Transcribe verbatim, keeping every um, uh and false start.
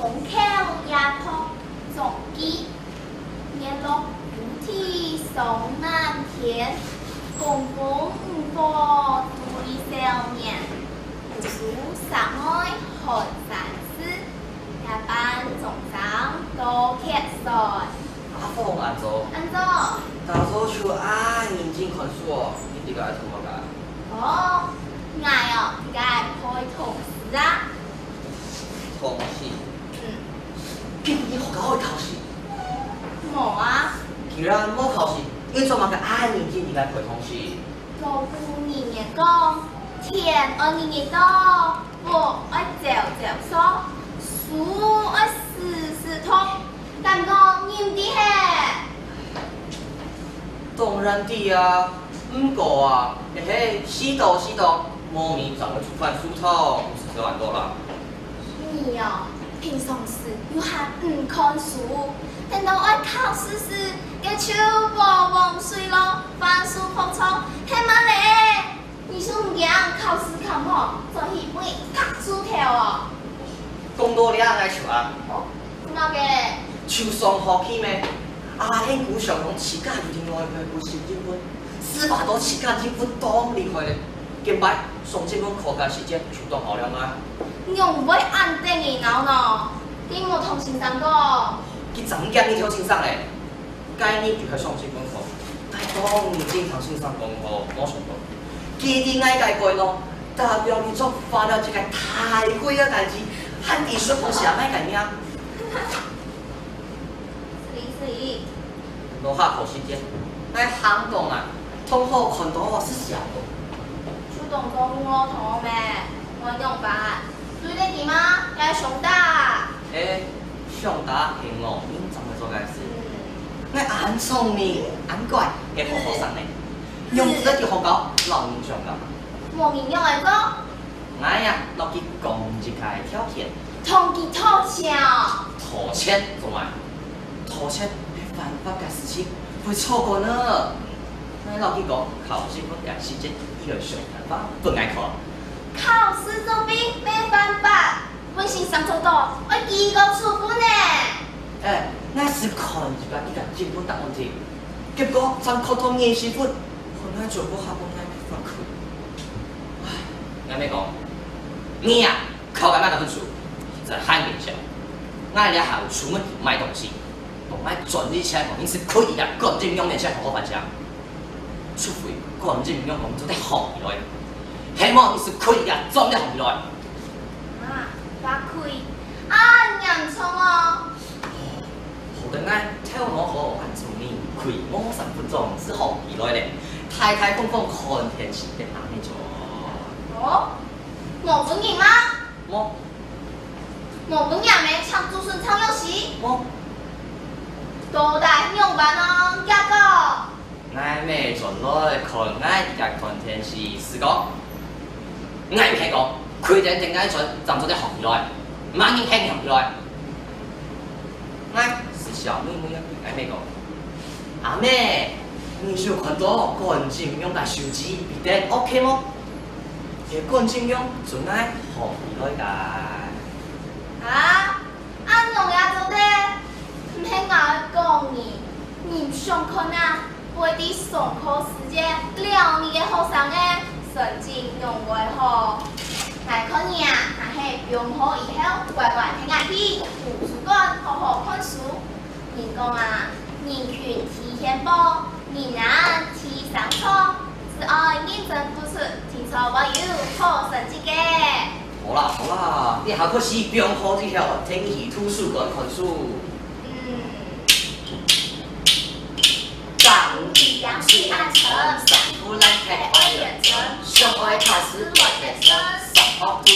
風口夜泊，張繼。月落烏啼霜滿天，江楓漁火對少年。姑蘇城外寒山寺，夜半鐘聲到客船。阿鳳阿祖，安坐。打早就恁認真看書哦，你這个愛讀麼个？哦，𠊎哦，這个愛背唐詩啊。唐詩？嗯。今晡日學校會考試？無啊。既然無考試，你做麼个恁認真在該背唐詩？老古人言講，田愛日日到，屋愛朝朝掃，書愛時時讀，敢講你毋知係？當然知啊，毋過啊，這係時到時到，無米正會煮番薯湯，毋係這恁多啦。 你哦，平常時又還毋看書，等到愛考試時，該就黃黃水咯，番薯泡湯，忒慢咧。你就毋驚考試考毋好，做戲分人拍豬頭哦？講到這𠊎就啊，哦，麼个？就上學期咩？阿英姑想講自家有另外一個補習英文， 斯巴到自家英文當厲害咧，見擺上英文課个時間就當好了啊。仰會恁得人惱呢？你無同先生講？佢正驚你跳先生咧。該日就係上英文課，𠊎當認真聽先生講課，無想到，佢在𠊎該背咯，特別佢做發了一個太會个代誌，還提出好寫𠊎个名。 是哩，是哩。落下課時間，𠊎行動啊，同學看到係笑个。就當做無同學咩，無仰般。對得起嗎？𠊎上打。誒，上打係戇人正會做个事。嗯。𠊎恁聰明，恁乖，係好學生呢。嗯。仰知得去學校，摎人相打？無人仰會做？ 𠊎啊，摎佢講一個條件。同佢討錢哦？討錢做麼个？討錢係犯法个事情，會坐監呢。𠊎摎佢講，考試分該時間，佢愛想辦法分𠊎看。考試作弊乜犯法，分先生捉到，愛記過處分呢。誒，𠊎係看一擺佢个英文答案題，結果正考到二十分，看𠊎全部下晡𠊎乜發苦。唉，𠊎乜講， 你啊，考个麼个分數，實在還見笑。𠊎這下出門去買東西，當𠊎賺哩錢，你係可以啊，趕緊用這錢好好還錢。除非趕緊用工作得好起來，係無你係可以啊，賺得好起來。啊，發虧，恁嚴重哦！ 好得𠊎頭腦好，恁聰明，開無三分鐘就好起來咧。大大方方看電視，變恁呢做。哦，無分人罵？無。無分人罵，請竹筍炒肉絲？無。到底仰般哦，遽講！ 𠊎乜轉來看𠊎在該看電視，係講，𠊎毋係講，開燈等𠊎轉，正做得好起來，麼人喊你好起來？𠊎係笑瞇瞇仔對𠊎姆講，阿姆，你有看到趕緊用个手機，一定OK無？該趕緊用，準𠊎好起來个。啊？ 恁樣也做得？毋係𠊎愛講你，你毋想看啊，會在上課時節撩你个學生仔，成績仰會好？𠊎看你啊，還係放學以後乖乖跈𠊎去圖書館好好看書。人講啊，人勤地獻寶，人懶地生草，只愛認真讀書，定著會有好成績个。 好啦好啦，這下開始放學以後，跈你去圖書館看書。嗯。江湖冷水恁深，山呼蘭溪愛遠征，想愛讀書來得順，上學讀